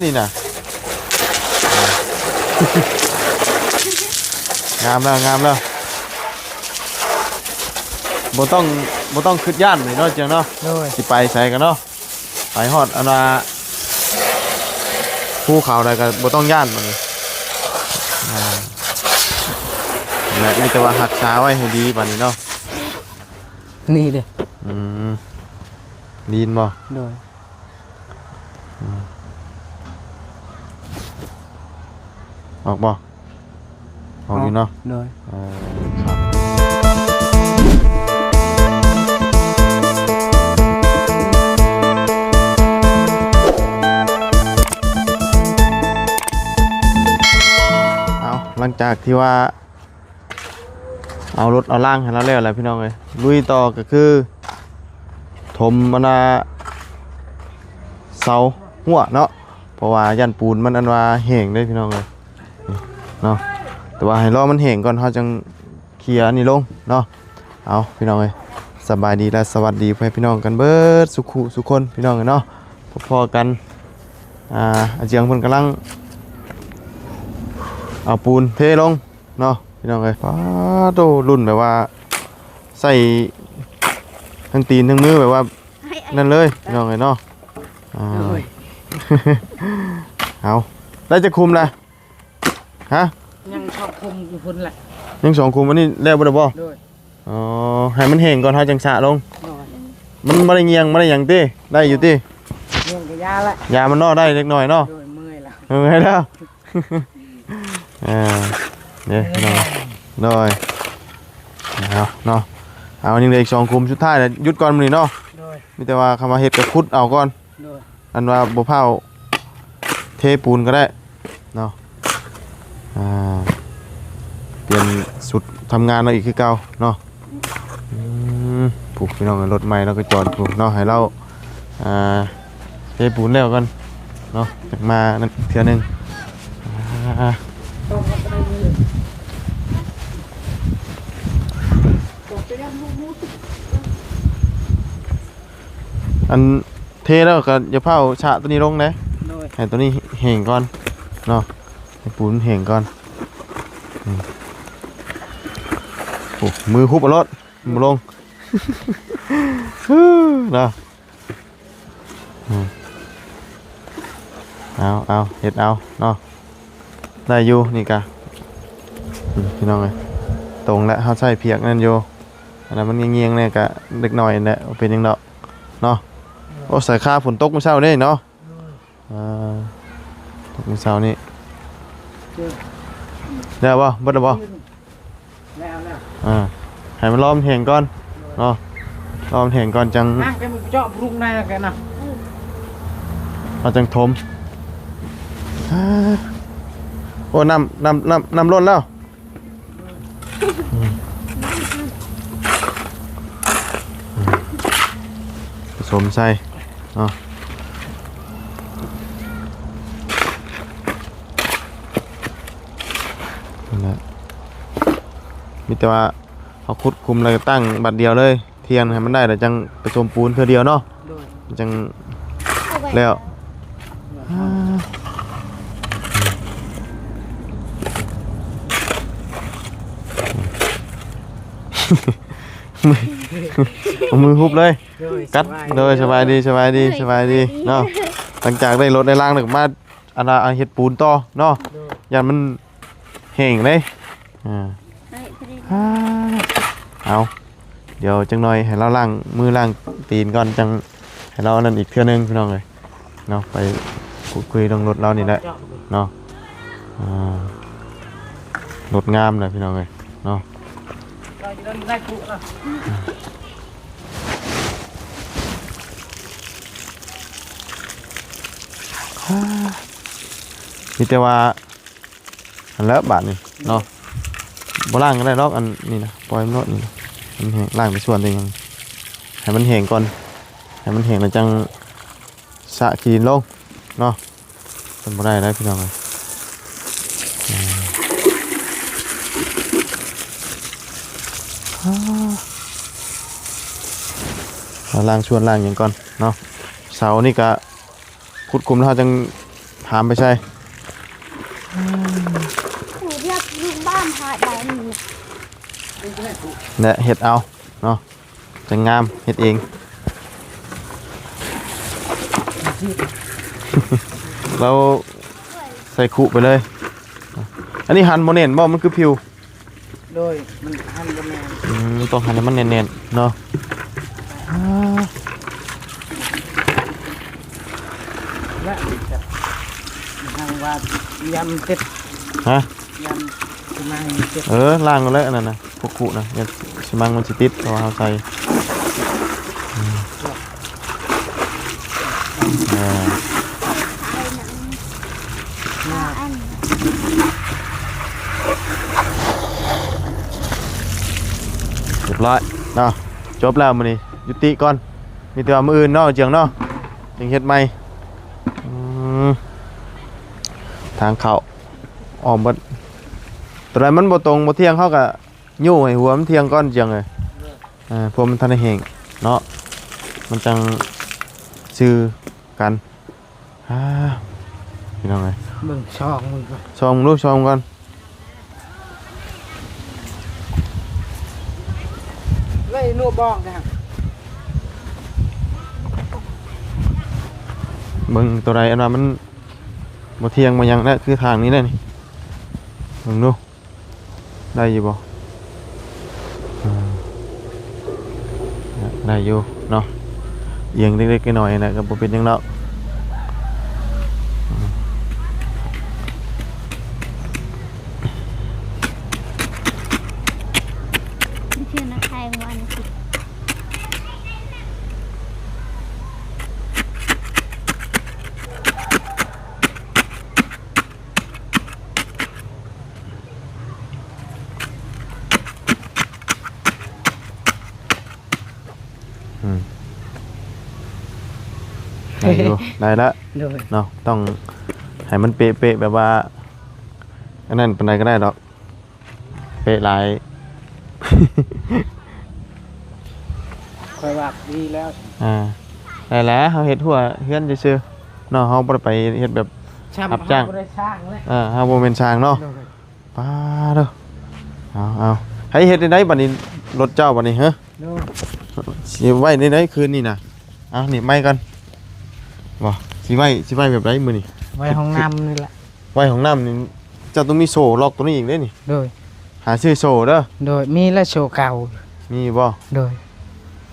ນີ້ນະ ງາມແລ້ວ ງາມແລ້ວ ບໍ່ຕ້ອງ ບໍ່ຕ້ອງຄິດຢ້ານນີ້ເນາະ ຈຽງເນາະ ໂດຍ ຊິໄປໃສກໍເນາະ ໄປຮອດອັນວ່າພູເຂົາໃດກໍບໍ່ຕ້ອງຢ້ານບັດນີ້ ອ່າ ແລະ ມີແຕ່ວ່າຮັກສາໄວ້ໃຫ້ດີບັດນີ້ເນາະ ນີ້ເດ້ ອືມ ດີນບໍ່? ໂດຍ ອືມ ອອກບໍ່? ອອກຢູ່ເນາະ ໂດຍ ເອີ ເອົາ ຫຼັງຈາກທີ່ວ່າ ເອົາລົດເອົາລາງໃຫ້ລາວແລ້ວແຫຼະພີ່ນ້ອງເອີຍ ລຸຍຕໍ່ກໍຄືຖົມອັນນ່າເສົາຮົ້ວເນາະ ເພາະວ່າຢ້ານປູນມັນອັນວ່າແຫ້ງເດ້ພີ່ນ້ອງເອີຍ ນີ້ເນາະ ແຕ່ວ່າໃຫ້ລໍມັນແຫ້ງກ່ອນ ເຮົາຈັ່ງເຄຍອັນນີ້ລົງເນາະ ເອົາພີ່ນ້ອງເອີຍ ສະບາຍດີ ແລະ ສະຫວັດດີພໍ່ແມ່ພີ່ນ້ອງກັນເບິດສຸຂູສຸຄົນພີ່ນ້ອງເອີຍເນາະ ພົບພໍ້ກັນ ອ່າ ອາຈຽງເພິ່ນກຳລັງເອົາປູນເທລົງ ເນາະພີ່ນ້ອງເອີຍ ປາໂຕ ລຸ້ນແບບວ່າໃສ່ທັງຕີນທັງມື ແບບວ່ານັ້ນເລີຍພີ່ນ້ອງເອີຍເນາະ ອ່າ ໂດຍ ເອົາ ໄດ້ຈັກຄຸມລະ? ຮະ ຍັງສອງຄຸມຢູ່ພຸ້ນແຫຼະ ຍັງສອງຄຸມ ອັນນີ້ແລ້ວບໍ່ໄດ້ບໍ່? ໂດຍ ອໍ ໃຫ້ມັນແຫ້ງກ່ອນ ເຮົາຈັ່ງສະລົງ ໂດຍ ມັນບໍ່ໄດ້ຍ່ຽງ ບໍ່ໄດ້ຫຍັງຕິ ໄດ້ຢູ່ຕິ ຍ່ຽງກໍຢ່າລະ ຢ່າມັນເນາະ ໄດ້ເລັກນ້ອຍເນາະ ໂດຍ ເມື່ອຍລະ ເມື່ອຍແລ້ວ. ອ່າ ເດ້ ໂດຍ ເອົາເນາະ ເອົາ ຍັງເຫຼືອອີກສອງຂຸມສຸດທ້າຍແລ້ວ ຢຸດກ່ອນມື້ນີ້ເນາະ ໂດຍ ມີແຕ່ວ່າຄຳວ່າເຮັດກໍຂຸດເອົາກ່ອນ ໂດຍ ອັນວ່າບໍ່ພ້າວເທປູນກໍໄດ້ເນາະ ອ່າ ປ່ຽນຊຸດທຳງານເຮົາອີກຄືເກົ່າເນາະ. ອືມ ຜູ້ ພີ່ນ້ອງ ລົດໃໝ່ລາວກໍຈອດພຸ້ນເນາະ ໃຫ້ລາວ ອ່າ ເທປູນແລ້ວກ່ອນເນາະ ຈັກມານັ້ນເທື່ອໜຶ່ງ ອ່າ ອັນເທແລ້ວກໍຢ່າຟ້າວຊະຕົວນີ້ລົງເດ້ ໂດຍ ໃຫ້ຕົວນີ້ແຫ້ງກ່ອນເນາະ ໃຫ້ປູນແຫ້ງກ່ອນ ອືມ ໂອ້ ມືຮຸບເອົາໂລດ ບໍ່ລົງ ເນາະ ອືມ ເອົາ ເອົາ ເຮັດເອົາເນາະ ໄດ້ຢູ່ນີ້ກະ ອືມ ພີ່ນ້ອງເອີຍ ຕົງແລ້ວ ເຮົາໃຊ້ພຽກນັ້ນຢູ່ ອັນນັ້ນມັນງຽງໆແດ່ກະເລັກນ້ອຍແຫຼະ ບໍ່ເປັນຫຍັງດອກເນາະ ໂອ້ ສາຍຄາຝົນຕົກມື້ເຊົ້າເດ້ເນາະ. ອ່າ ມື້ເຊົ້ານີ້ ແລ້ວບໍ່? ເບິດແລ້ວບໍ່? ແລ້ວ ແລ້ວ ອ່າ ໃຫ້ມັນລໍມັນແຫ້ງກ່ອນເນາະ ລໍມັນແຫ້ງກ່ອນ ຈັ່ງ ອ່ະ ໄປເຈາະບຳລຸງໃນແລ້ວກັນນະ ເຮົາຈັ່ງຖົມ ອ່າ ໂອ້ ນ້ຳ ນ້ຳ ນ້ຳ ນ້ຳລົ້ນແລ້ວ. ອືມ ອືມ ປະສົມໃສ່ເນາະ ນັ້ນແຫຼະ ມີແຕ່ວ່າເຮົາຂຸດຂຸມແລ້ວກໍຕັ້ງບາດດຽວເລີຍ. ທ່ຽງໃຫ້ມັນໄດ້ແລ້ວຈັ່ງປະສົມປູນເທື່ອດຽວເນາະ ໂດຍ ມັນຈັ່ງແລ້ວ ເອົາມືຮຸບເລີຍ ໂດຍ ກັດ ສະບາຍ ໂດຍ ສະບາຍດີ ສະບາຍດີ ສະບາຍດີເນາະ ຫຼັງຈາກໄດ້ລົດໄດ້ລາງແລ້ວກໍມາ ອັນນ່າ ເຮັດປູນຕໍ່ເນາະ ໂດຍ ຢ້ານມັນແຫ້ງເດ້ ອ່າ ເອົາ ດຽວຈັກໜ່ອຍໃຫ້ລາວລ້າງມືລ້າງຕີນກ່ອນ ຈັ່ງໃຫ້ລາວອັນນັ້ນອີກເທື່ອໜຶ່ງ ພີ່ນ້ອງເອີຍເນາະ ໄປຄຸດຄຸຍເລື່ອງລົດລາວນີ້ແຫຼະເນາະ ອ່າ ລົດງາມນະ ພີ່ນ້ອງເອີຍເນາະ ມີແຕ່ວ່າ ຫັ້ນແຫຼະບາດນີ້ເນາະ ບໍ່ລ້າງກໍໄດ້ດອກ ອັນນີ້ນະ ປ່ອຍມັນໂລດນີ້ນະ ມັນແຫ້ງ ລ້າງແຕ່ສ່ວນແຕ່ຫຍັງ ໃຫ້ມັນແຫ້ງກ່ອນ ໃຫ້ມັນແຫ້ງແລ້ວຈັ່ງສະຂີ້ດິນລົງເນາະ ມັນບໍ່ໄດ້ແລ້ວພີ່ນ້ອງເອີຍ ອ່າ ລ້າງສ່ວນລ້າງຫຍັງກ່ອນເນາະ ເສົານີ້ກະ ຂຸດຂຸມແລ້ວເຮົາຈັ່ງ ຖາມໄປໃສ່ ຜູ້ເລືອກລູກບ້ານພາໄດ້ນີ້ ແລະເຮັດເອົາເນາະ ຈັ່ງງາມ ເຮັດເອງ ລາວໃສ່ຄຸໄປເລີຍ. ອັນນີ້ຫັນບໍ່ແໜ້ນບໍ່? ມັນຄືຜິວ. ໂດຍ ມັນຫັນບໍ່ແມ່ນ ອືມ ຕ້ອງຫັນໃຫ້ມັນແໜ້ນໆເນາະ. ອ່າ ແລະ ທາງວ່າ ຍຳເສັດ ຮະ? ຍຳຊິມັງເສັດ ເອີ ລ້າງເອົາແຫຼະ ອັນນັ້ນນະ ພວກຄຸນະ ຍຳຊິມັງມັນຊິຕິດ ເພາະວ່າເຮົາໃສ່ ອືມ. ອ່າ ຮຽບຮ້ອຍເນາະ ຈົບແລ້ວມື້ນີ້ ຍຸຕິກ່ອນ ມີແຕ່ວ່າມື້ອື່ນເນາະ ເຈີຍງເນາະ ຈັ່ງເຮັດໃໝ່. ອືມ ທາງເຂົ້າອ້ອມເບິດ ໂຕໃດມັນບໍ່ຕົງບໍ່ທ່ຽງ ເຮົາກະ ຍູ້ໃຫ້ຫົວມັນທ່ຽງກ່ອນ ເຈີຍງເອີຍ ເພາະມັນທັນໄດ້ແຫ້ງເນາະ ມັນຈັ່ງຊື່ກັນ. ອ່າ ພີ່ນ້ອງເອີຍ ເບິ່ງຊ່ອງມັນກ່ອນ ຊ່ອງມັນດູ ຊ່ອງມັນກ່ອນ ເບິ່ງໂຕໃດອັນວ່າມັນບໍ່ທ່ຽງບໍ່ຫຍັງແຫຼະ ຄືທາງນີ້ແຫຼະນີ້ ເບິ່ງດູ. ໄດ້ຢູ່ບໍ່? ອືມ ໄດ້ຢູ່ເນາະ ອຽງເລັກໆນ້ອຍໆນະ ກໍບໍ່ເປັນຫຍັງດອກ. ອືມ ໄດ້ຢູ່ ໄດ້ລະ ໂດຍ ເນາະ ຕ້ອງໃຫ້ມັນເປະໆ ແບບວ່າ ອັນນັ້ນປານໃດກໍໄດ້ດອກ ເປະຫຼາຍ ຂ້ອຍວ່າດີແລ້ວ ອ່າ ໄດ້ແລ້ວ ເຮົາເຮັດຫົວເຮືອນຊື່ໆເນາະ ເຮົາບໍ່ໄດ້ໄປເຮັດແບບຮັບຈ້າງ ເຮົາບໍ່ໄດ້ຊ່າງເລີຍ ເອີ ເຮົາບໍ່ແມ່ນຊ່າງເນາະ ໂດຍ ປາດເດີ ເອົາໆ ໃຫ້ເຮັດແນວໃດບັດນີ້ ລົດເຈົ້າບັດນີ້ ຮະ ໂດຍ ຊິໄວ້ໃນໃດຄືນນີ້ນະ ເອົາ ໜີບໄມ້ກ່ອນ ບໍ່ ຊິໄວ້ ຊິໄວ້ແບບໃດມື້ນີ້ ໄວ້ຫ້ອງນ້ຳນີ້ແຫຼະ ໄວ້ຫ້ອງນ້ຳນີ້ ເຈົ້າຕ້ອງມີໂສ້ລັອກໂຕນີ້ອີກເດ້ນີ້ ໂດຍ ຫາຊື້ໂສ້ເດີ ໂດຍ ມີແລ້ວໂສ້ເກົ່າ ມີບໍ່ ໂດຍ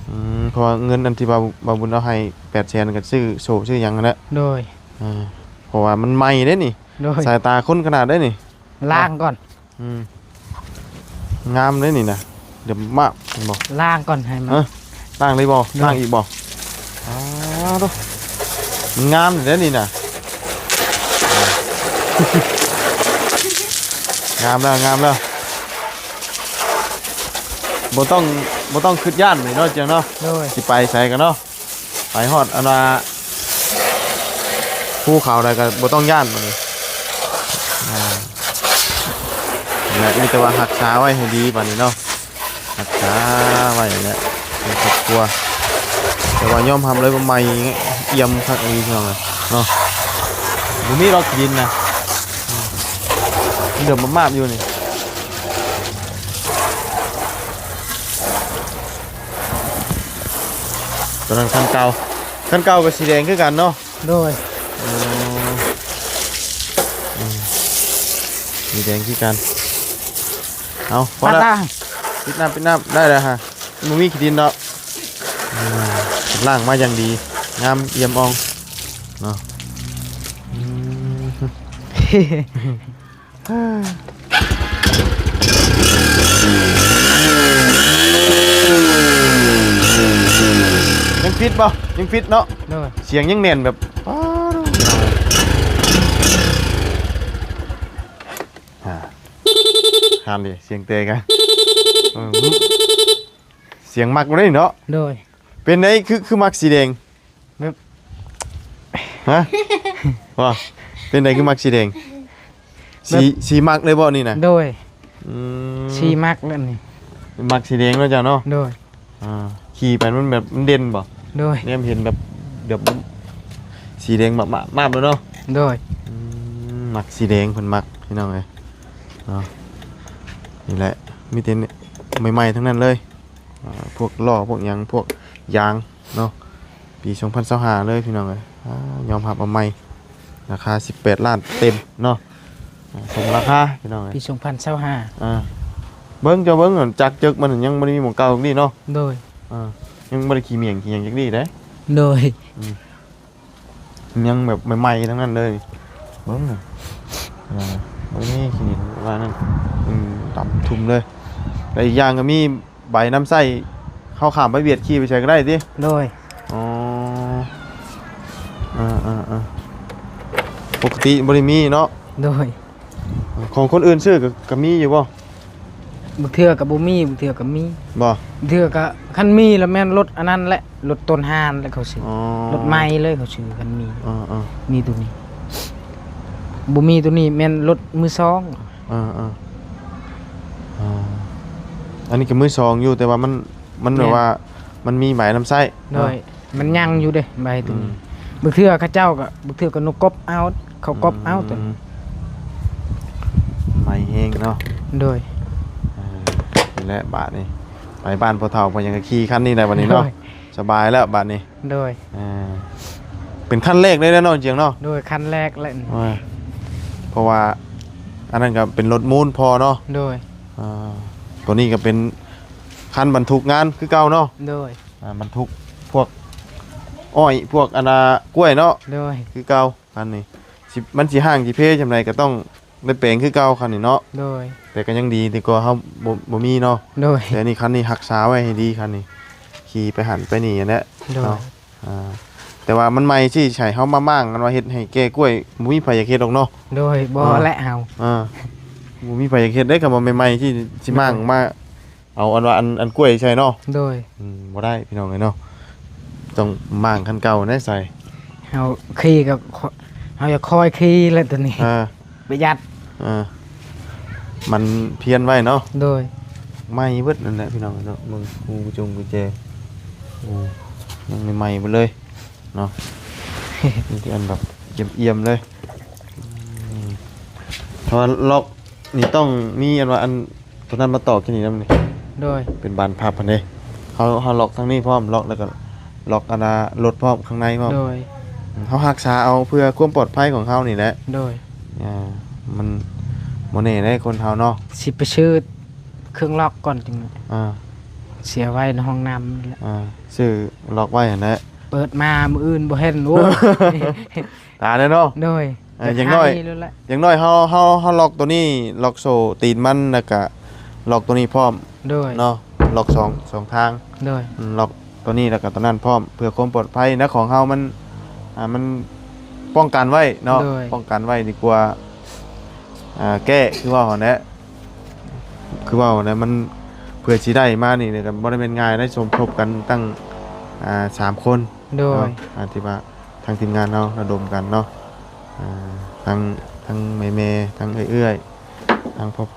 ອືມ ເພາະວ່າເງິນອັນທີ່ວ່າ ບ່າວບຸນເອົາໃຫ້ແປດແສນ ກໍຊື້ໂສ້ຊື້ຫຍັງຫັ້ນແຫຼະ ໂດຍ ເອີ ເພາະວ່າມັນໃໝ່ເດ້ນີ້ ໂດຍ ສາຍຕາຄົນຂະໜາດເດ້ນີ້ ລ້າງກ່ອນ ອືມ ງາມເດ້ນີ້ນະ ດຽວມາກ ເຫັນບໍ່ ລ້າງກ່ອນໃຫ້ມັນ ເອີ ລ້າງເລີຍບໍ່ ລ້າງອີກບໍ່ ອ້າວ ມັນງາມເດ້ນີ້ນະ ງາມແລ້ວ ງາມແລ້ວ ບໍ່ຕ້ອງ ບໍ່ຕ້ອງຄິດຢ້ານເລີຍເນາະ ເຈົ້າເນາະ ໂດຍ ຊິໄປໃສກັນເນາະ. ໄປຮອດອັນວ່າພູເຂົາໃດກໍບໍ່ຕ້ອງຢ້ານບັດນີ້ ອ່າ ແລະ ມີແຕ່ວ່າຮັກສາໄວ້ໃຫ້ດີບັດນີ້ເນາະ ຮັກສາໄວ້ແຫຼະ ໃນຄອບຄົວ ແຕ່ວ່າຍອມຮັບເລີຍວ່າໃໝ່ ອຽມຄັກອີ່ຫຼີ ພີ່ນ້ອງເອີຍເນາະ ບໍ່ມີດອກຂີ້ດິນນະ ເດີມມາບໆຢູ່ນີ້. ຕົວນັ້ນຄັນເກົ່າ ຄັນເກົ່າກໍສີແດງຄືກັນເນາະ ໂດຍ ອໍ ອືມ ສີແດງຄືກັນ ເອົາ ພໍແລ້ວ ປິດນ້ຳ ປິດນ້ຳ ໄດ້ແລ້ວຮະ ມັນບໍ່ມີຂີ້ດິນດອກ ອືມ ລ້າງມາຢ່າງດີ ງາມ ອຽມອ່ອງເນາະ ອືມ. ຍັງຟິດບໍ່? ຍັງຟິດເນາະ ໂດຍ ສຽງຍັງແໜ້ນແບບ ປາດ ອ່າ ຫັ້ນເດ ສຽງແຕກ ເອີ ສຽງມັກບໍ່ໄດ້ເນາະ ໂດຍ ເປັນໃດ ຄື ຄືມັກສີແດງ? ແບບ ຮະ ວ່າ ເປັນໃດຄືມັກສີແດງ? ສີ ແບບ ສີມັກເລີຍບໍ່ນີ້ນະ? ໂດຍ ອືມ ສີມັກແລ້ວນີ້ ມັກສີແດງເນາະເຈົ້າເນາະ? ໂດຍ ອ່າ ຂີ່ໄປມັນແບບມັນເດັ່ນບໍ່? ໂດຍ ແນມເຫັນແບບ ແບບມັນສີແດງມາບໆ ມາບເລີຍເນາະ? ໂດຍ ອື ມັກສີແດງ ເພິ່ນມັກ ພີ່ນ້ອງເອີຍເນາະ. ນີ້ແຫຼະ ມີແຕ່ໃໝ່ໆ ທັງນັ້ນເລີຍ. ອ່າ ພວກລໍ້ພວກຫຍັງ ພວກຢາງເນາະ ປີສອງພັນຊາວຫ້າເລີຍ ພີ່ນ້ອງເອີຍ. ອ່າ ຍອມຮັບວ່າໃໝ່ ລາຄາສິບແປດລ້ານເຕັມເນາະ. ອ່າ ສົມລາຄາ ພີ່ນ້ອງເອີຍ ປີສອງພັນຊາວຫ້າ. ອ່າ ເບິ່ງ ເຈົ້າເບິ່ງ ຈັກເຈິກມັນຍັງບໍ່ໄດ້ມີໝ່ອງເກົ່າຈັກດີ້ເນາະ. ໂດຍ. ອ່າ ຍັງບໍ່ໄດ້ຂີ້ໝ້ຽງຂີ້ຫຍັງຈັກດີ້ເດ້. ໂດຍ. ອືມ ຍັງແບບໃໝ່ໆ ທັງນັ້ນເລີຍ. ເບິ່ງ ອ່າ ບໍ່ມີຂີ້ດິນວ່ານັ້ນ. ອືມ ດຳທຸ່ມເລີຍ. ແລະ ອີກຢ່າງກໍມີໃບນຳໃຊ້ ເຮົາຂ້າມໄປຫວຽດຂີ່ໄປໃສກໍໄດ້ຕິ? ໂດຍ. ອໍ ເອີໆໆ ປົກກະຕິບໍ່ໄດ້ມີເນາະ. ໂດຍ. ຂອງຄົນອື່ນຊື້ກໍ ກໍມີຢູ່ບໍ່? ບາງເທື່ອກໍບໍ່ມີ ບາງເທື່ອກໍມີ. ບໍ່? ບາງເທື່ອກໍ ຄັນມີລະແມ່ນລົດອັນນັ້ນແຫຼະ ລົດຕົ້ນຮ້ານແຫຼະເຂົາຊື້. ອໍ ລົດໃໝ່ເລີຍເຂົາຊື້ ຄັນມີ. ເອີໆ ມີໂຕນີ້ ບໍ່ມີໂຕນີ້ແມ່ນລົດມືສອງ. ເອີໆ ອໍ ອັນນີ້ກໍມືສອງຢູ່ ແຕ່ວ່າມັນ ມັນແບບວ່າ ແມ່ນ ມັນມີໃບນຳໃຊ້ເນາະ. ໂດຍ. ມັນຍັງຢູ່ເດ້ໃບໂຕນີ້. ອືມ ບາງເທື່ອເຂົາເຈົ້າກໍ ບາງເທື່ອກໍນົກກົບເອົາ ເຂົາກົບເອົາໂຕນີ້. ອືມ ໃໝ່ແຮງເນາະ. ໂດຍ. ເອີ ນີ້ແຫຼະບາດນີ້ ໄປບ້ານພໍ່ເຖົ້າພໍ່ຫຍັງກໍຂີ່ຄັນນີ້ແຫຼະບາດນີ້ເນາະ. ໂດຍ. ສະບາຍແລ້ວບາດນີ້. ໂດຍ. ເອີ ເປັນຄັນແລກເລີຍເນາະ ຈຽງເນາະ. ໂດຍ ຄັນແລກແຫຼະ. ເອີ ເພາະວ່າອັນນັ້ນກໍເປັນລົດມູນພໍ່ເນາະ. ໂດຍ. ອ່າ ໂຕນີ້ກໍເປັນຄັນບັນທຸກງານຄືເກົ່າເນາະ. ໂດຍ. ອ່າ ບັນທຸກພວກອ້ອຍ ພວກອັນນ່າກ້ວຍເນາະ. ໂດຍ. ຄືເກົ່າ ຄັນນີ້ ຊິ ມັນຊິຮ້າງຊິເພສ່ຳໃດກໍຕ້ອງໄດ້ແປງຄືເກົ່າຄັນນີ້ເນາະ. ໂດຍ. ແຕ່ກໍຍັງດີ ດີກວ່າເຮົາບໍ່ ບໍ່ມີເນາະ. ໂດຍ. ແຕ່ອັນນີ້ ຄັນນີ້ຮັກສາໄວ້ໃຫ້ດີ ຄັນນີ້ ຂີ່ໄປຫັ້ນໄປນີ້ຫັ້ນແຫຼະ. ໂດຍ. ເນາະ. ອ່າ ແຕ່ວ່າມັນໃໝ່ຊິໃຫ້ເຮົາມາມ້າງ ອັນວ່າເຮັດໃຫ້ແກ່ກ້ວຍ ບໍ່ມີໃຜຢາກເຮັດດອກເນາະ. ໂດຍ. ບໍ່ ອ່າ ແຫຼະເຮົາ ອ່າ ບໍ່ມີໃຜຢາກເຮັດເດ້ ຄັນວ່າໃໝ່ໆ ຊິ ຊິມ້າງ ໂດຍ ມາ ເອົາອັນວ່າອັນ ອັນກ້ວຍໃສ່ເນາະ. ໂດຍ. ອືມ ບໍ່ໄດ້ພີ່ນ້ອງເອີຍເນາະ ຕ້ອງມ້າງຄັນເກົ່າແດ່ໃສ່. ເຮົາຂີ່ກໍ ເຮົາຢາກຄ່ອຍຂີ່ແຫຼະໂຕນີ້. ອ່າ ປະຢັດ. ອ່າ ມັນພຽນໄວ້ເນາະ. ໂດຍ. ໃໝ່ເບິດນັ້ນແຫຼະພີ່ນ້ອງເນາະ ເບິ່ງຮູກຸຈົງກຸແຈ ໂອ້ ຍັງໃໝ່ໆ ເບິດເລີຍເນາະ ມີແຕ່ອັນແບບອຽມໆ ເລີຍ. ອືມ ຖ້າວ່າລັອກນີ້ຕ້ອງມີອັນວ່າອັນ ໂຕນັ້ນມາຕອກທີ່ນີ້ນຳນີ້. ໂດຍ. ເປັນບານພັບຫັ້ນເດ້ ເຮົາ ເຮົາລັອກທາງນີ້ພ້ອມ ລັອກ ແລ້ວກໍລັອກອັນນ່າລົດພ້ອມ ຂ້າງໃນພ້ອມ. ໂດຍ. ເຮົາຮັກສາເອົາເພື່ອຄວາມປອດໄພຂອງເຮົານີ້ແຫຼະ. ໂດຍ. ອ່າ ມັນບໍ່ແນ່ເດ້ຄົນເຮົາເນາະ. ຊິໄປຊື້ເຄື່ອງລັອກກ່ອນ ຈຶ່ງ ອ່າ ເສຍໄວ້ໃນຫ້ອງນ້ຳນີ້ແຫຼະ. ອ່າ ຊື້ລັອກໄວ້ຫັ້ນແຫຼະ ເປີດມາມື້ອື່ນບໍ່ເຫັນ. ໂອ້ຍ ຕາຍແລ້ວເນາະ. ໂດຍ. ເອີ ຢ່າງໜ້ອຍ ຢ່າງໜ້ອຍເຮົາ ເຮົາ ເຮົາລັອກໂຕນີ້ ລັອກໂສ້ຕີນມັນ ແລ້ວກະລັອກໂຕນີ້ພ້ອມ. ໂດຍ. ເນາະ ລັອກສອງ ສອງທາງ. ໂດຍ. ອືມ ລັອກໂຕນີ້ ແລ້ວກະໂຕນັ້ນພ້ອມ ເພື່ອຄວາມປອດໄພນະ ຂອງເຮົາມັນ ອ່າ ມັນປ້ອງກັນໄວ້ເນາະ. ໂດຍ. ປ້ອງກັນໄວ້ດີກວ່າ ອ່າ ແກ້ ຄືເວົ້າຫັ້ນແຫຼະ ຄືເວົ້າຫັ້ນແຫຼະ ມັນ ເພື່ອຊິໄດ້ມານີ້ກໍບໍ່ໄດ້ແມ່ນງ່າຍໄດ໋ ສົມທົບກັນຕັ້ງ ອ່າ ສາມຄົນ. ໂດຍ. ເນາະ ອ່າ ທີ່ວ່າ ທາງທີມງານເຮົາລະດົມກັນເນາະ ອ່າ ທັງ ທັງແມ່ໆ ທັງເອື້ອຍໆ ທັງພໍ່ໆ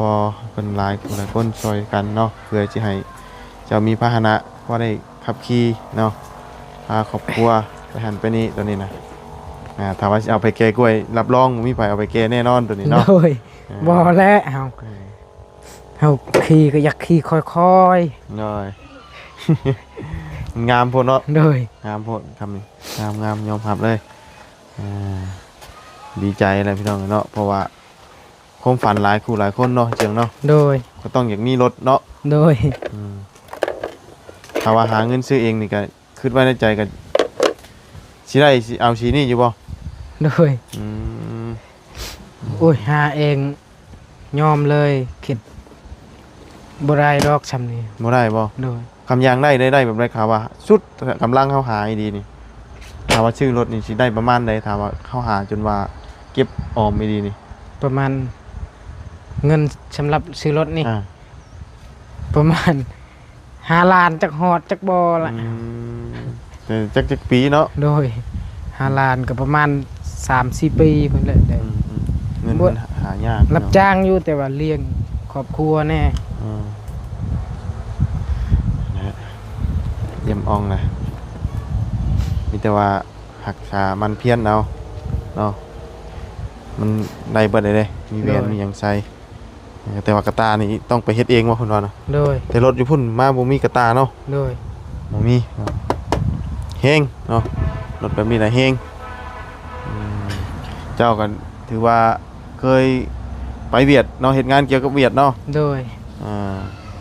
ເພິ່ນຫຼາຍຜູ້ຫຼາຍຄົນຊ່ອຍກັນເນາະ ເພື່ອຊິໃຫ້ເຈົ້າມີພາຫະນະພໍໄດ້ຂັບຂີ່ເນາະ ພາຄອບຄົວໄປຫັ້ນໄປນີ້ ໂຕນີ້ນະ. ອ່າ ຖ້າວ່າຊິເອົາໄປແກ່ກ້ວຍ ຮັບຮອງບໍ່ມີໃຜເອົາໄປແກ່ແນ່ນອນໂຕນີ້ເນາະ. ໂດຍ. ອ່າ ບໍ່ແຫຼະເຮົາ ເອີ ເຮົາຂີ່ກໍຢາກຂີ່ຄ່ອຍໆ. ໂດຍ. ງາມໂພດເນາະ. ໂດຍ. ງາມໂພດ ຄຳນີ້ ງາມໆ ຍອມຮັບເລີຍ. ອ່າ ດີໃຈແຫຼະພີ່ນ້ອງເນາະ ເພາະວ່າຄວາມຝັນຫຼາຍຄູ່ຫຼາຍຄົນເນາະ ເຈີງເນາະ. ໂດຍ. ກໍຕ້ອງຢາກມີລົດເນາະ. ໂດຍ. ອືມ ຖ້າວ່າຫາເງິນຊື້ເອງນີ້ກໍຄິດໄວ້ໃນໃຈກໍຊິໄດ້ ຊິເອົາສີນີ້ຢູ່ບໍ່? ໂດຍ. ອືມ ໂອ້ຍ ຫາເອງຍອມເລີຍ ຄິດບໍ່ໄດ້ດອກຊ່ຳນີ້. ບໍ່ໄດ້ບໍ່? ໂດຍ. ຄຳຢ່າງໄດ້ ໄດ້ ໄດ້ແບບໃດ ຖ້າວ່າສຸດກຳລັງເຮົາຫາອີ່ຫຼີນີ້ ຖ້າວ່າຊື້ລົດນີ້ຊິໄດ້ປະມານໃດ ຖ້າວ່າເຮົາຫາຈົນວ່າເກັບອອມອີ່ຫຼີນີ້? ປະມານ ເງິນສຳລັບຊື້ລົດນີ້ ອ່າ ປະມານຫ້າລ້ານ ຈັກຮອດຈັກບໍ່ລະ. ອືມ ແຕ່ຈັກ ຈັກປີເນາະ? ໂດຍ. ຫ້າລ້ານກໍປະມານສາມສີ່ປີພຸ້ນແຫຼະ. ອືມໆ ເງິນມັນຫາຍາກເນາະ ຮັບຈ້າງຢູ່ ແຕ່ວ່າລ້ຽງຄອບຄົວແດ່. ອືມ ນະ ຢ້ຽມອ່ອງນະ ມີແຕ່ວ່າຮັກສາໝັ່ນພຽນເອົາເນາະ. ມັນໄດ້ເບິດເລີຍເດ້ ມີແຫວນ ໂດຍ ມີຫຍັງໃສ່. ແຕ່ວ່າກະຕ່ານີ້ຕ້ອງໄປເຮັດເອງບໍ່ ເພິ່ນວ່ານະ? ໂດຍ. ແຕ່ລົດຢູ່ພຸ້ນມາບໍ່ມີກະຕ່າເນາະ? ໂດຍ. ບໍ່ມີເນາະ. ແຮງເນາະ ລົດແບບນີ້ນະແຮງ. ອືມ ເຈົ້າກໍຖືວ່າເຄີຍໄປຫວຽດເນາະ ເຮັດງານກ່ຽວກັບຫວຽດເນາະ? ໂດຍ. ອ່າ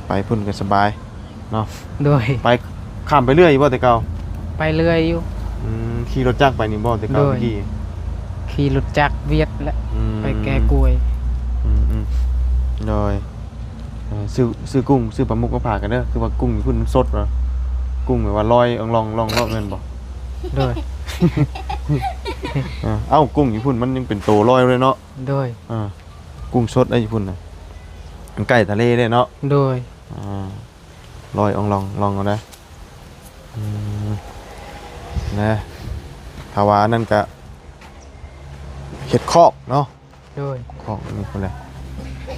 ໄປພຸ້ນກໍສະບາຍເນາະ? ໂດຍ. ໄປ ຂ້າມໄປເລື້ອຍຢູ່ບໍ່ແຕ່ເກົ່າ? ໄປເລື້ອຍຢູ່. ອືມ ຂີ່ລົດຈັກໄປນີ້ບໍ່ແຕ່ເກົ່າ? ໂດຍ. ຕະກີ້ ຂີ່ລົດຈັກຫວຽດແຫຼະ ອືມ ໄປແກ່ກວຍ. ອືມໆ ໂດຍ. ເອີ ຊື້ ຊື້ກຸ້ງ ຊື້ປາໝຶກມາຝາກກັນເດີ ຄືວ່າກຸ້ງຢູ່ພຸ້ນມັນສົດເນາະ ກຸ້ງແບບວ່າລອຍອອງລອງລອງເນາະ ແມ່ນບໍ່? ໂດຍ. ເອີ ເອົ້າ ກຸ້ງຢູ່ພຸ້ນມັນຍັງເປັນໂຕລອຍເລີຍເນາະ? ໂດຍ. ເອີ ກຸ້ງສົດໄດ້ຢູ່ພຸ້ນນະ ມັນໃກ້ທະເລເດ້ເນາະ? ໂດຍ. ອ່າ ລອຍອອງລອງລອງເອົານະ. ອືມ ນະ ຖ້າວ່າອັນນັ້ນກະເຮັດຄອກເນາະ? ໂດຍ. ຄອກນີ້ພຸ້ນແຫຼະ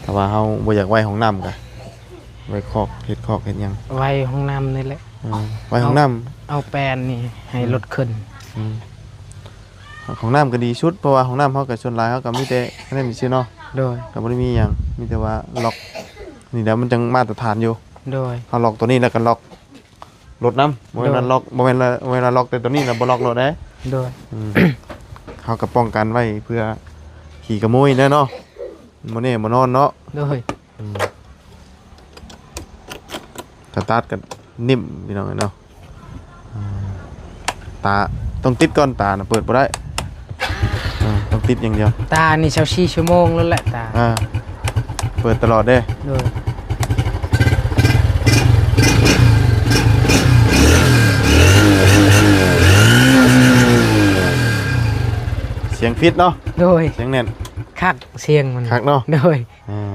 ຖ້າວ່າເຮົາບໍ່ຢາກໄວ້ຫ້ອງນ້ຳກະໄວ້ຄອກ ເຮັດຄອກເຮັດຫຍັງ ໄວ້ຫ້ອງນ້ຳນີ້ແຫຼະ. ອືມ ໄວ້ຫ້ອງນ້ຳ ເອົາ ເອົາແປ້ນນີ້ໃຫ້ ອືມ ລົດຂຶ້ນ. ອືມ ຫ້ອງນ້ຳກໍດີສຸດ ເພາະວ່າຫ້ອງນ້ຳເຮົາກໍສ່ວນຫຼາຍເຮົາກໍມີແຕ່ອັນນັ້ນຊື່ເນາະ? ໂດຍ. ກໍບໍ່ໄດ້ມີຫຍັງ ມີແຕ່ວ່າລັອກ ນີ້ແຫຼະມັນຈັ່ງມາດຕະຖານຢູ່. ໂດຍ. ເຮົາລັອກຕົວນີ້ແລ້ວກໍລັອກລົດນຳ ບໍ່ແມ່ນວ່າ ໂດຍ ລັອກ ບໍ່ແມ່ນວ່າ ບໍ່ແມ່ນວ່າລັອກແຕ່ຕົວນີ້ແລ້ວບໍ່ລັອກລົດເດ້. ໂດຍ. ອືມ ເຮົາກໍປ້ອງກັນໄວ້ເພື່ອຂີ້ຂະໂມຍແດ່ເນາະ ບໍ່ແນ່ບໍ່ນອນເນາະ. ໂດຍ. ອືມ ສະຕາດກໍນິ້ມ ພີ່ນ້ອງເອີຍເນາະ. ອືມ ຕາຕ້ອງຕິດກ່ອນ ຕານະເປີດບໍ່ໄດ້. ເອີ ຕ້ອງຕິດຢ່າງດຽວ ຕານີ້ຊາວສີ່ຊົ່ວໂມງແລ້ວແຫຼະຕາ. ອ່າ ເປີດຕະຫຼອດເດ້. ໂດຍ. ສຽງຟິດເນາະ. ໂດຍ. ສຽງແໜ້ນ ຄັກ ສຽງມັນຄັກເນາະ. ໂດຍ. ອ່າ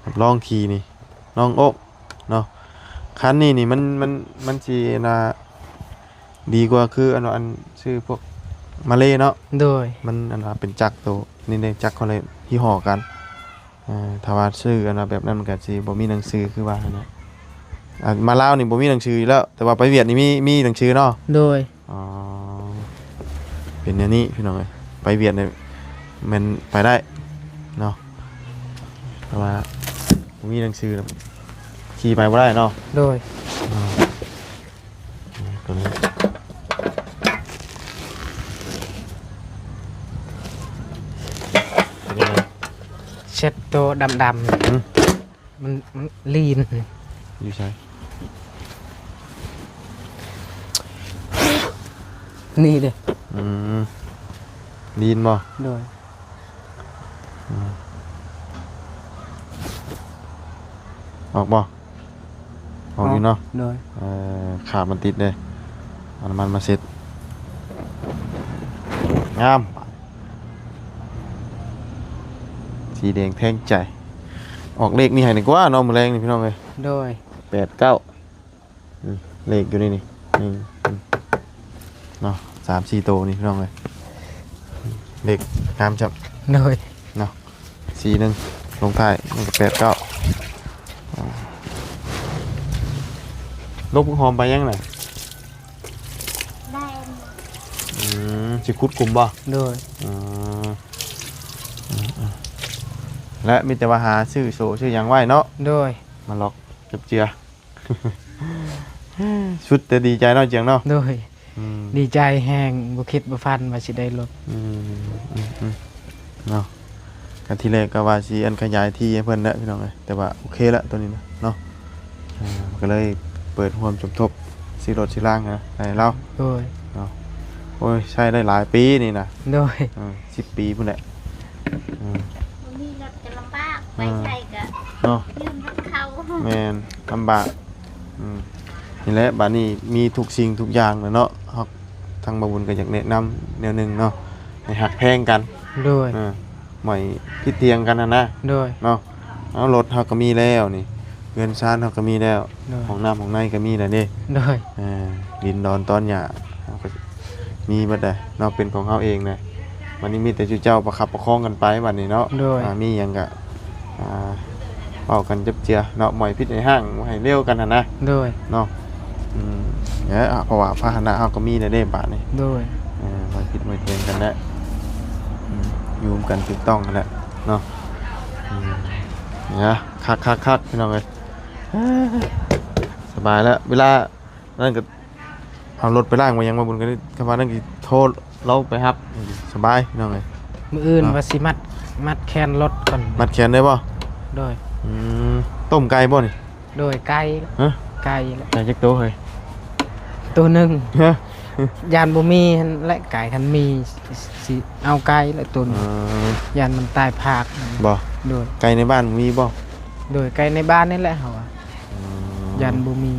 ຮັບຮອງຂີ່ນີ້ນ້ອງໂອກເນາະ. ຄັນນີ້ນີ້ມັນ ມັນ ມັນຊິອັນນ່າດີກວ່າຄືອັນວ່າ ອັນຊື້ພວກມາເລເນາະ. ໂດຍ. ມັນອັນວ່າເປັນຈັກໂຕນີ້ເດ້ ຈັກເຂົາເລີຍຍີ່ຫໍ້ກັນ. ເອີ ຖ້າວ່າຊື້ອັນວ່າແບບນັ້ນມັນກໍຊິບໍ່ມີໜັງສືຄືວ່າຫັ້ນນະ. ອ່າ ມາລາວນີ້ບໍ່ມີໜັງສືຢູ່ແລ້ວ ແຕ່ວ່າໄປຫວຽດນີ້ມີ ມີໜັງສືເນາະ. ໂດຍ. ອໍ ເປັນແນວນີ້ພີ່ນ້ອງເອີຍ ໄປຫວຽດນີ້ແມ່ນໄປໄດ້ເນາະ ແຕ່ວ່າບໍ່ມີໜັງສື ຂີ່ໄປບໍ່ໄດ້ເນາະ. ໂດຍ. ອໍ ຕົວນີ້ ເຊັດໂຕດຳໆ ຫື? ມັນ ມັນລີນ ຢູ່ໃສ? ນີ້ເດ້. ອືມ ລີນບໍ່? ໂດຍ. ອືມ ອອກບໍ່? ອອກຢູ່ເນາະ. ໂດຍ. ເອີ ຂາບມັນຕິດເດ້ ເອົານ້ຳມັນມາເຊັດ. ງາມ ສີແດງແທງໃຈ. ອອກເລກນີ້ໃຫ້ດີກວ່າເນາະ ມື້ແລງນີ້ພີ່ນ້ອງເອີຍ. ໂດຍ. ແປດເກົ້າ ອືມ ເລກຢູ່ໃນນີ້ ນີ້ ນີ້ເນາະ ສາມສີ່ໂຕນີ້ພີ່ນ້ອງເອີຍ. ເລກງາມຈັບ. ໂດຍ. ເນາະ ສີ່ໜຶ່ງລົງທ້າຍ ມັນກໍແປດເກົ້າ. ອ່າ ລົກຫອມໄປຍັງນະ? ໄດ້. ອືມ ຊິຂຸດຂຸມບໍ່? ໂດຍ. ອືມ ອືມ ອືມ ແລະ ມີແຕ່ວ່າຫາຊື້ໂສ້ຊື້ຫຍັງໄວ້ເນາະ. ໂດຍ. ມາລັອກຈັບເຈືອ. ສຸດແຕ່ດີໃຈເນາະ ຈຽງເນາະ. ໂດຍ. ອືມ ດີໃຈແຮງ ບໍ່ຄິດບໍ່ຝັນວ່າຊິໄດ້ລົດ. ອືມ ອືມ ອືມ ເນາະ ກໍທີແລກກໍວ່າຊິອັນຂະຫຍາຍທີ່ໃຫ້ເພິ່ນແຫຼະພີ່ນ້ອງເອີຍ ແຕ່ວ່າໂອເຄລະໂຕນີ້ນະເນາະ. ອ່າ ກໍເລີຍເປີດຮ່ວມສົມທົບ ຊື້ລົດຊື້ລາງໃຫ້ໃຫ້ລາວ. ໂດຍ. ເນາະ ໂອ້ຍ ໃຊ້ໄດ້ຫຼາຍປີນີ້ນະ. ໂດຍ. ເອີ ສິບປີພຸ້ນແຫຼະ. ອືມ ບໍ່ມີລົດກໍລຳບາກ ໄປໃສກໍເນາະ ຢືມລົດເຂົາ. ແມ່ນ ລຳບາກ. ອືມ ນີ້ແຫຼະ ບາດນີ້ມີທຸກສິ່ງທຸກຢ່າງແລ້ວເນາະ ເຮົາ ທາງບ່າວບຸນກໍຢາກແນະນຳແນວໜຶ່ງເນາະ ໃຫ້ຮັກແພງກັນ. ໂດຍ. ເອີ ບໍ່ໃຫ້ຜິດຖຽງກັນຫັ້ນນະ. ໂດຍ. ເນາະ ເອົາ ລົດເຮົາກໍມີແລ້ວນີ້ ເຮືອນຊານເຮົາກໍມີແລ້ວ. ໂດຍ. ຫ້ອງນ້ຳຫ້ອງໃນກໍມີແລ້ວເດ້. ໂດຍ. ເອີ ດິນດອນຕອນຫຍ້າເຮົາກໍມີເບິດແຫຼະເນາະ ເປັນຂອງເຮົາເອງນະ. ບັດນີ້ມີແຕ່ສູ່ເຈົ້າປະຄັບປະຄອງກັນໄປບັດນີ້ເນາະ. ໂດຍ. ອ່າ ມີຫຍັງກະ ອ່າ ເວົ້າກັນຈັບເຈືອເນາະ ບໍ່ໃຫ້ຜິດໃຫ້ຮ້າງ ບໍ່ໃຫ້ເລວກັນຫັ້ນນະ. ໂດຍ. ເນາະ ອືມ ເອີ ເພາະວ່າພາຫະນະເຮົາກໍມີແລ້ວເດ້ບາດນີ້. ໂດຍ. ເອີ ບໍ່ໃຫ້ຜິດບໍ່ໃຫ້ຖຽງກັນແຫຼະ. ອືມ ຢູ່ນຳກັນຖືກຕ້ອງຫັ້ນແຫຼະເນາະ. ອືມ ນະ ຄັກໆໆ ພີ່ນ້ອງເອີຍ ສະບາຍແລ້ວ. ເວລານັ້ນກໍເອົາລົດໄປລ້າງໄປຫຍັງມາບຸນ ກໍໄດ້ ຄຳວ່ານັ້ນກໍໂທລາວໄປຮັບ ສະບາຍພີ່ນ້ອງເອີຍ. ມື້ອື່ນ ເນາະ ວ່າຊິມັດ ມັດແຂນລົດກ່ອນ. ມັດແຂນໄດ້ບໍ່? ໂດຍ. ອືມ ຕົ້ມໄກ່ບໍ່ນີ້? ໂດຍ ໄກ່. ຮະ? ໄກ່ແຫຼະ. ໄກ່ຈັກໂຕເຮີ້ຍ? ໂຕໜຶ່ງ. ຮະ? ຢ້ານບໍ່ມີຫັ້ນແຫຼະໄກ່ ຄັນມີຊິເອົາໄກ່ແຫຼະໂຕໜຶ່ງ. ເອີ ຢ້ານມັນຕາຍພາກ. ບໍ່? ໂດຍ. ໄກ່ໃນບ້ານມີບໍ່? ໂດຍ ໄກ່ໃນບ້ານນີ້ແຫຼະເຮົາວ່າ. ອືມ ຢ້ານບໍ່ມີ.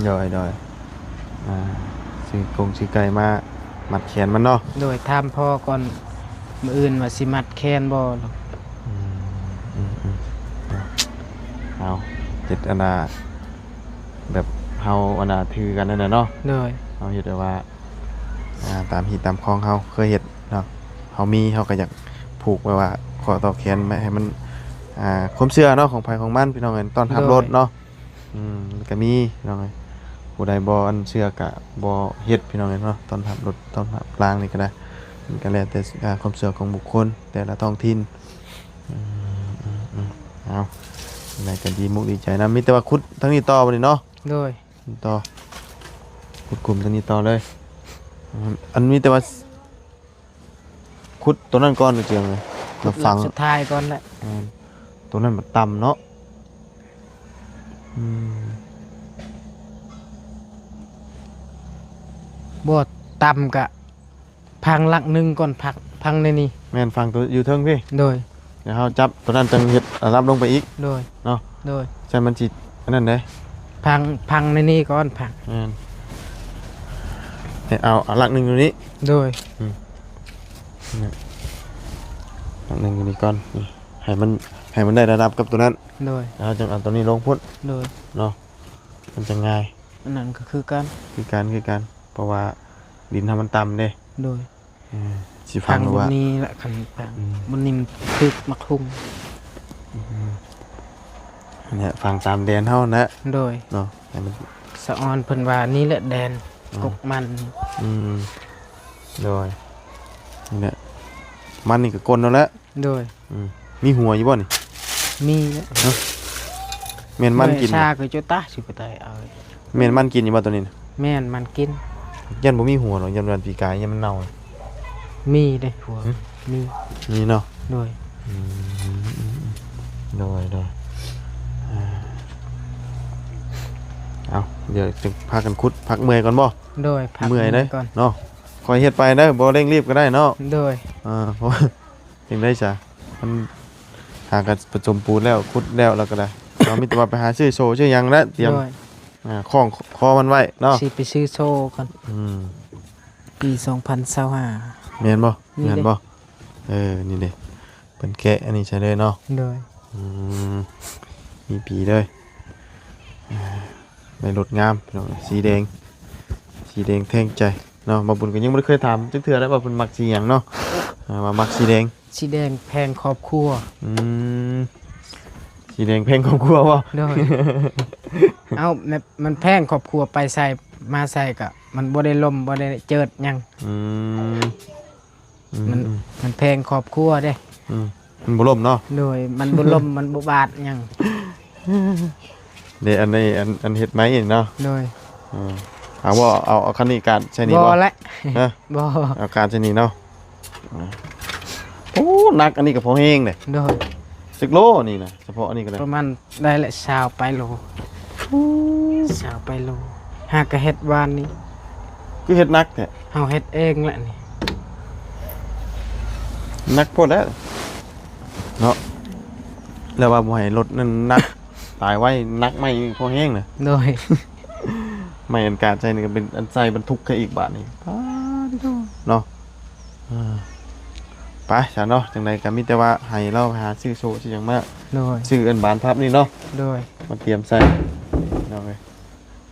ໂດຍ ໂດຍ ອ່າ ຊື້ກົງຊື້ໄກ່ມາມັດແຂນມັນເນາະ. ໂດຍ ຖາມພໍ່ກ່ອນ ມື້ອື່ນວ່າຊິມັດແຂນບໍ່. ອືມ ອືມ ອືມ ເອົາ ເຮັດອັນນ່າ ແບບເຮົາອັນນ່າຖືກັນນັ້ນນະເນາະ. ໂດຍ. ເຮົາເຮັດແບບວ່າ ອ່າ ຕາມຮີດຕາມຄອງເຮົາເຄີຍເຮັດເນາະ ເຮົາມີ ເຮົາກໍຢາກຜູກແບບວ່າຂໍ້ຕໍ່ແຂນໃຫ້ມັນ ອ່າ ຄວາມເຊື່ອເນາະ ຂອງໃຜຂອງມັນ ພີ່ນ້ອງເອີຍ ຕ້ອນຮັບ ໂດຍ ລົດເນາະ. ອືມ ມັນກໍມີພີ່ນ້ອງເອີຍ ຜູ້ໃດບໍ່ອັນເຊື່ອກໍບໍ່ເຮັດ ພີ່ນ້ອງເອີຍເນາະ. ຕ້ອນຮັບລົດ ຕ້ອນຮັບລາງນີ້ກໍໄດ້ ມັນກໍແລ້ວແຕ່ ອ່າ ຄວາມເຊື່ອຂອງບຸກຄົນແຕ່ລະທ້ອງຖິ່ນ. ອືມ ເອົາ ຈັ່ງໃດກໍດີມຸກດີໃຈນຳ. ມີແຕ່ວ່າຂຸດທາງນີ້ຕໍ່ບັດນີ້ເນາະ. ໂດຍ. ຕໍ່ ຂຸດຂຸມຕົວນີ້ຕໍ່ເລີຍ. ອັນ ມີແຕ່ວ່າຂຸດຕົວນັ້ນກ່ອນ ເຈີມາຝັງ ສຸດທ້າຍກ່ອນແຫຼະ. ແມ່ນ ຕົວນັ້ນມັນຕ່ຳເນາະ. ອືມ ບໍ່ ຕ່ຳກະ ພັງຫຼັກໜຶ່ງກ່ອນ ພັກ ພັງໃນນີ້. ແມ່ນ ຝັງຕົວຢູ່ເທິງພີ້. ໂດຍ. ແລ້ວເຮົາຈັບຕົວນັ້ນຈັ່ງເຮັດລະດັບລົງໄປອີກ. ໂດຍ. ເນາະ. ໂດຍ. ໃຊ່ ມັນຊິອັນນັ້ນເດ້ ພັງ ພັງໃນນີ້ກ່ອນ ພັງ. ແມ່ນ. ເອົາ ເອົາຫຼັກໜຶ່ງຢູ່ນີ້. ໂດຍ. ອືມ ນີ້ ຫຼັກໜຶ່ງຢູ່ນີ້ກ່ອນ ນີ້ ໃຫ້ມັນ ໃຫ້ມັນໄດ້ລະດັບກັບຕົວນັ້ນ. ໂດຍ. ແລ້ວເຮົາຈຶ່ງເອົາຕົວນີ້ລົງພຸ້ນ. ໂດຍ. ເນາະ ມັນຈະງ່າຍ. ອັນນັ້ນກໍຄືກັນ ຄືກັນ ຄືກັນ ເພາະວ່າດິນເຮົາມັນຕ່ຳເດ້. ໂດຍ. ເອີ ຊິຝັງ ຝັງຢູ່ວ່ານີ້ລະ ຄັນຝັງ ອືມ ມັນນີ້ມັນຄືໝາກຫຸ່ງ. ອືມ ນີ້ແຫຼະ ຝັງຕາມແດນເຮົານະ. ໂດຍ. ເນາະ ໃຫ້ມັນ ສະອອນເພິ່ນວ່ານີ້ແຫຼະແດນ ອືມ ກົກມັນ. ອືມ ໂດຍ. ນີ້ແຫຼະ ມັນນີ້ກໍກົ້ນເອົາແຫຼະ. ໂດຍ. ອືມ ມີຫົວຢູ່ບໍ່ນີ້? ມີແຫຼະ. ຮະ? ແມ່ນມັນກິນ ຊາຄືຈຸຕາຊິໄປໄຕເອົາ. ແມ່ນມັນກິນຢູ່ບໍ່ຕົວນີ້ນະ? ແມ່ນມັນກິນ. ຢ້ານບໍ່ມີຫົວດອກ ຢ້ານວ່າປີກາຍ ຢ້ານມັນເນົ່າ. ມີເດ້ຫົວ. ຫຶ? ມີ ມີເນາະ. ໂດຍ. ອືມ ໂດຍ ໂດຍ. ເອົາ ດຽວຈຶ່ງພາກັນຂຸດ ພັກເມື່ອຍກ່ອນບໍ່? ໂດຍ. ພັກເມື່ອຍເດີ ເມື່ອຍກ່ອນເນາະ. ຄ່ອຍເຮັດໄປເດີ ບໍ່ເລັ່ງລີບກໍໄດ້ເນາະ. ໂດຍ. ເອີ ເພາະວ່າຈັ່ງໃດຊະ ມັນຫາກັນປະສົມປູນແລ້ວ ຂຸດແລ້ວ ແລ້ວກໍໄດ້ ເຮົາມີແຕ່ວ່າໄປຫາຊື້ໂສ້ຊື້ຫຍັງແຫຼະ ຕຽມ ໂດຍ ອ່າ ຄ້ອງຄໍມັນໄວ້ເນາະ. ຊິໄປຊື້ໂສ້ກ່ອນ. ອືມ ປີສອງພັນຊາວຫ້າ. ແມ່ນບໍ່? ແມ່ນບໍ່? ເອີ ນີ້ເດ້ ເພິ່ນແກະອັນນີ້ໃສ່ເລີຍເນາະ. ໂດຍ. ອືມ ມີປີເລີຍ. ອ່າ ໃນລົດງາມພີ່ນ້ອງ ສີແດງ ສີແດງແທງໃຈເນາະ. ບ່າວບຸນກໍຍັງບໍ່ໄດ້ເຄີຍຖາມຈັກເທື່ອໄດ້ວ່າເພິ່ນມັກສີຫຍັງເນາະ ອ່າ ວ່າມັກສີແດງ. ສີແດງແພງຄອບຄົວ. ອືມ ສີແດງແພງຄອບຄົວບໍ່? ໂດຍ. ເອົ້າ ແມ່ນ ມັນແພງຄອບຄົວ ໄປໃສມາໃສກໍມັນບໍ່ໄດ້ລົມ ບໍ່ໄດ້ເຈີດຫຍັງ. ອືມ ອືມ ມັນ ອືມ ມັນແພງຄອບຄົວເດ້. ອືມ ມັນບໍ່ລົມເນາະ. ໂດຍ. ມັນບໍ່ລົມ ມັນບໍ່ບາດຫຍັງ. ເດ້ ອັນນີ້ ອັນ ອັນເຮັດໄມ້ເນາະ. ໂດຍ. ເອີ ເອົາບໍ່ ເອົາ ເອົາຄັນນີ້ການໃສ່ນີ້ບໍ່? ບໍ່ແຫຼະ. ຮະ? ບໍ່. ເອົາການໃສ່ນີ້ເນາະ. ໂອ້ ໜັກ ອັນນີ້ກໍພໍແຮງເດ້. ໂດຍ. ຈັກໂລນີ້ນະ ສະເພາະອັນນີ້ກໍໄດ້? ປະມານ ໄດ້ແຫຼະ ຊາວປາຍໂລ. ຊາວປາຍໂລ. ຫາກະເຮັດວານນີ້. ຄືເຮັດໜັກແທ້? ເຮົາເຮັດເອງແຫຼະນີ້. ໜັກໂພດແຫຼະເນາະ. ແລ້ວວ່າບໍ່ໃຫ້ລົດນັ້ນໜັກ ຕາຍໄວ. ໜັກໄມ້ນີ້ພໍແຮງນະ. ໂດຍ. ໄມ້ອັນການໃສ່ນີ້ກໍເປັນອັນໃສ່ບັນທຸກເຂົ້າອີກບາດນີ້. ປາດໂທ ເນາະ. ອ່າ ໄປຊະເນາະ ຈັ່ງໃດກໍມີແຕ່ວ່າໃຫ້ລາວໄປຫາຊື້ໂສ້ຊື້ຫຍັງມາ. ໂດຍ. ຊື້ອັນບານພັບນີ້ເນາະ. ໂດຍ. ມາຕຽມໃສ່ເນາະ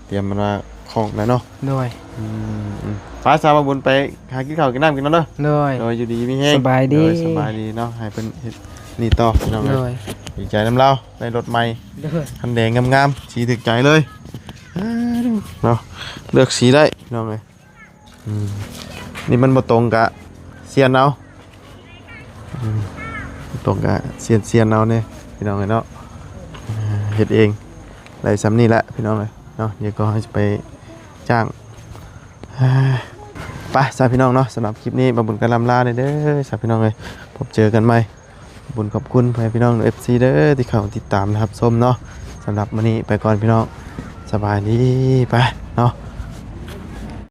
ຕຽມມັນວ່າຄ້ອງແລ້ວເນາະ. ໂດຍ. ອືມ ອືມ ໄປຊະ ບ່າວບຸນໄປຫາກິນເຂົ້າກິນນ້ຳກິນນອນເດີ. ໂດຍ. ໂດຍ ຢູ່ດີມີແຮງ. ສະບາຍດີ. ໂດຍ ສະບາຍດີເນາະ. ໃຫ້ເພິ່ນເຮັດນີ້ຕໍ່ພີ່ນ້ອງເອີຍ. ໂດຍ. ດີໃຈນຳລາວ ໄດ້ລົດໃໝ່ ໂດຍ ຄັນແດງງາມໆ ສີຖືກໃຈເລີຍເນາະ. ເລືອກສີໄດ້ພີ່ນ້ອງເອີຍ. ອືມ ນີ້ມັນບໍ່ຕົງກະຊຽນເອົາ. ຕົກກະຊຽນໆເອົາແດ່ພີ່ນ້ອງເອີຍເນາະ ເຮັດເອງໄດ້ຊ່ຳນີ້ແຫຼະພີ່ນ້ອງເອີຍເນາະ ດຽວກໍເຮົາຊິໄປຈ້າງ ໄປຊະພີ່ນ້ອງເນາະ ສຳລັບຄລິບນີ້ບ່າວບຸນກໍລ່ຳລາແດ່ເດີຊະພີ່ນ້ອງເອີຍ ພົບເຈີກັນໃໝ່ ບຸນຂອບຄຸນພໍ່ແມ່ພີ່ນ້ອງເອັຟຊີເດີ ທີ່ເຂົ້າຕິດຕາມຮັບຊົມເນາະ ສຳລັບມື້ນີ້ໄປກ່ອນພີ່ນ້ອງ ສະບາຍດີ ໄປເນາະ.